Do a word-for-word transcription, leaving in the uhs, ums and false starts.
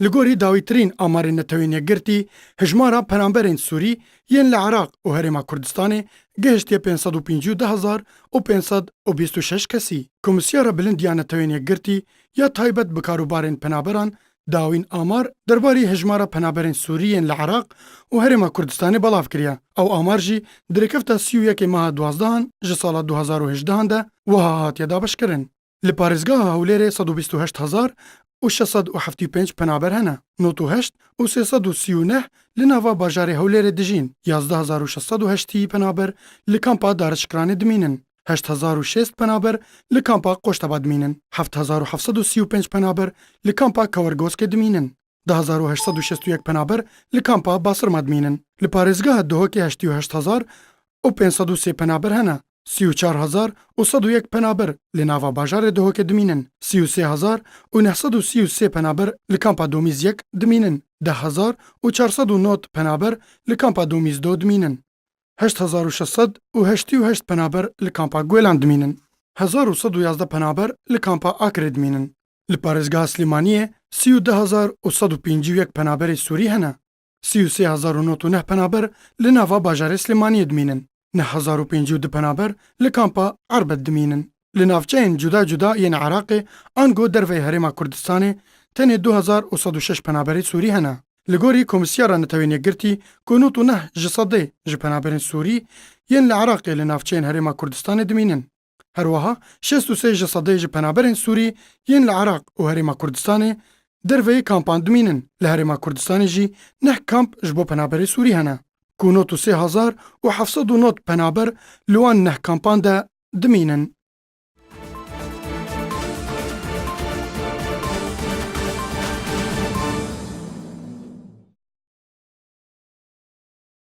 Li gorî dawîtirîn amarên Netewên Yekgirtî, hijmara penaberên Sûrî yên li Iraq û Herêma Kurdistanê gihiştiye pênc sed û pêncî û du hezar û pênc sed û bîst û şeş kesî. Komîsyara Bilind ya Netewên Yekgirtî ya taybet bi karûbarên penaberan dawîn amar derbarî hijmara penaberên Sûrî yên li Iraq û Herêma Kurdistanê belav kiriye. Ew amar jî di rêkefta sî û yekê meha duwazdehan ji sala du hezar û hejdehan de wiha hatiye dabeşkirin. Li parêzgeha Hewlêrê sed û bîst û heşt hezar û şeş sed û heftê û pênc penaber hene. Nod û heşt û sê sed û sî û neh li nava bajarê Hewlêrê dijîn, yazdeh hezar û şeş sed û heştî penaber li kampa Darişkiranê dimînin, heşt hezar û şêst penaber li kampa Qoşteba dimînin, heft hezar û heft sed û sî û pênc penaber li kampa Kewergoskê dimînin, du hezar û heşt sed û şêst û yek penaber li kampa Basirma dimînin. Li parêzgeha Duhokê heştê û heşt hezar û pênc sed û sê penaber hene. Sî û çar hezar û sed û yek penaber li nava bajarê Duhokê dimînin. Sî û sê hezar û neh sed û sî û sê penaber li kampa Domîz yek dimînin. Deh hezar û çar sed û nod penaber li kampa Domîz do dimînin. Heşt hezar û şeş sed û heştê û heşt penaber li kampa Guêlan dimînin. Hezar û sed û yazdeh penaber li kampa Akrê dimînin. Li parêzgeha Silêmaniyê sî û du hezar û sed û pêncî û yek penaberê Sûrî hene. Sî û sê hezar û nod û neh penaber li nava bajarê Silêmaniyê dimînin. Neh hezar û pêncî û du penaber li kampa Erbet dimînin. Li navçeyên cuda cuda yên Iraqê ango derveyî Herêma Kurdistanê tenê du hezar û sed û şeş penaberê Sûrî hene. Li gorî Komîsyara Netewên Yekgirtî ku nod û neh ji sedê ji penaberên Sûrî yên li Iraqê li navçeyên Herêma Kurdistanê dimînin. Her wiha şêst û sê ji sedê ji penaberên Sûrî yên li Iraq û Herêma Kurdistanê derveyî kampan dimînin. Li Herêma Kurdistanê jî neh kamp ji bo penaberê Sûrî hene, ku nod û sê hezar û heft sed û nod penaber li wan neh kampan de dimînin.